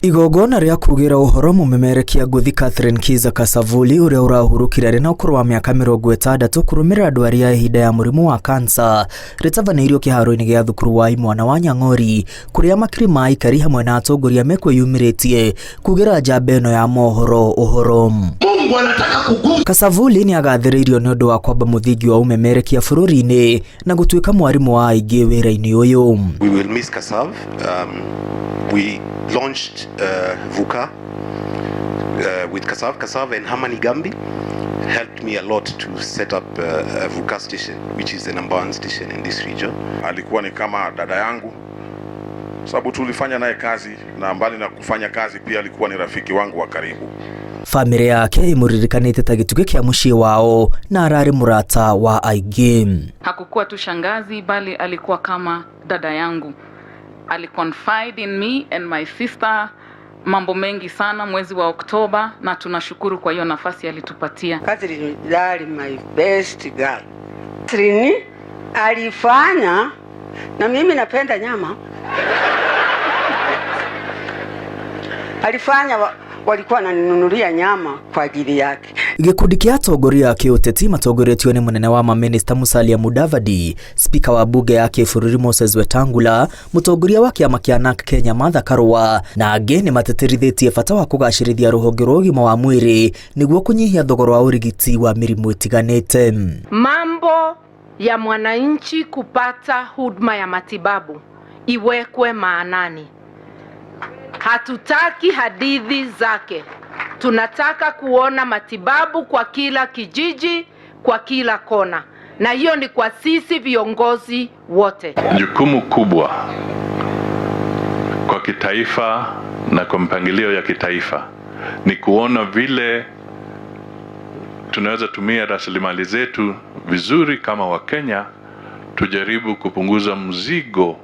Igongona rĩa kugĩra ũhoro mũmemerekia ngũthi Catherine Kiza Kasavuli ũrĩa ũrahurũkire arĩ na ũkũrũ wa mĩaka 60 kũrũmĩrĩra ndwari ya ihinda ya mũrimũ wa kansa rĩtabanĩirio kĩharo-inĩ gĩa thukuru wa imwana wa Nyang'ori kũrĩa makiri ma aikari hamwe na atongoria mekwĩyumĩrĩtie kugĩra njamba ĩno ya mohoro ũhoro. Mungu anataka kugusa. Kasavuli nĩ agathĩrĩirio nĩ ũndũ wa kwamba mũthingi wa ũmemerekia bũrũri-inĩ na gũtuĩka mwarimũ wa aingĩ wĩra-inĩ ũyũ. We will miss Kasav. We launched VUCA with Kasav. Kasav and Hamani Gambi helped me a lot to set up a VUCA station, which is the number one station in this region. Alikuwa ni kama dada yangu, sababu tulifanya naye kazi, na mbali na kufanya kazi pia alikuwa ni rafiki wangu wa karibu. Bamĩrĩ yake ĩmũririkanĩte ta gĩtugĩ kĩa mũciĩ wao na ararĩ mũrata wa aingĩ. Hakukuwa tu shangazi bali alikuwa kama dada yangu. Aliconfide in me and my sister mambo mengi sana mwezi wa Oktoba, na tunashukuru kwa hiyo nafasi alitupatia. Catherine Dali, my best girl. Catherine alifanya na mimi napenda nyama. Alifanya walikuwa wananinunulia nyama kwa ajili yake. Gĩkundi kĩa atongoria a kĩũteti matongoretio nĩ mũnene wa mamĩnĩsta Musalia Mudavadi, spika wa bunge ya kĩbũrũri Moses Wetangula, mũtongoria wa kĩama kĩa NARC Kenya Martha Karua na angĩ nĩ matĩtĩrithĩtie bata wa kũgacĩrithia rũhonge rwa ũgima wa mwĩrĩ nĩguo kũnyihia thogora wa ũrigiti wa mĩrimũ ĩtiganĩte. Mambo ya mwananchi kupata huduma ya matibabu iwekwe maanani. Hatutaki hadithi zake. Tunataka kuona matibabu kwa kila kijiji, kwa kila kona, na hiyo ni kwa sisi viongozi wote. Jukumu kubwa kwa kitaifa na kwa mpangilio ya kitaifa ni kuona vile tunaweza tumia rasilimali zetu vizuri kama Wakenya, tujaribu kupunguza mzigo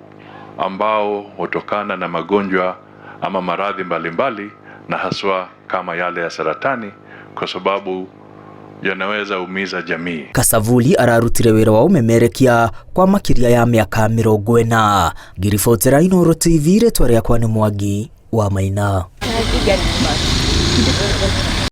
ambao hutokana na magonjwa ama maradhi mbalimbali, na haswa kama yale ya saratani, kwa sababu yanaweza umiza jamii. Kasavuli ararutire wĩra wa ũmemerekia kwa makĩria ya mĩaka 40. Ngiribotera Inooro TV, rĩtwa rĩakwa nĩ Mwangi wa Maina.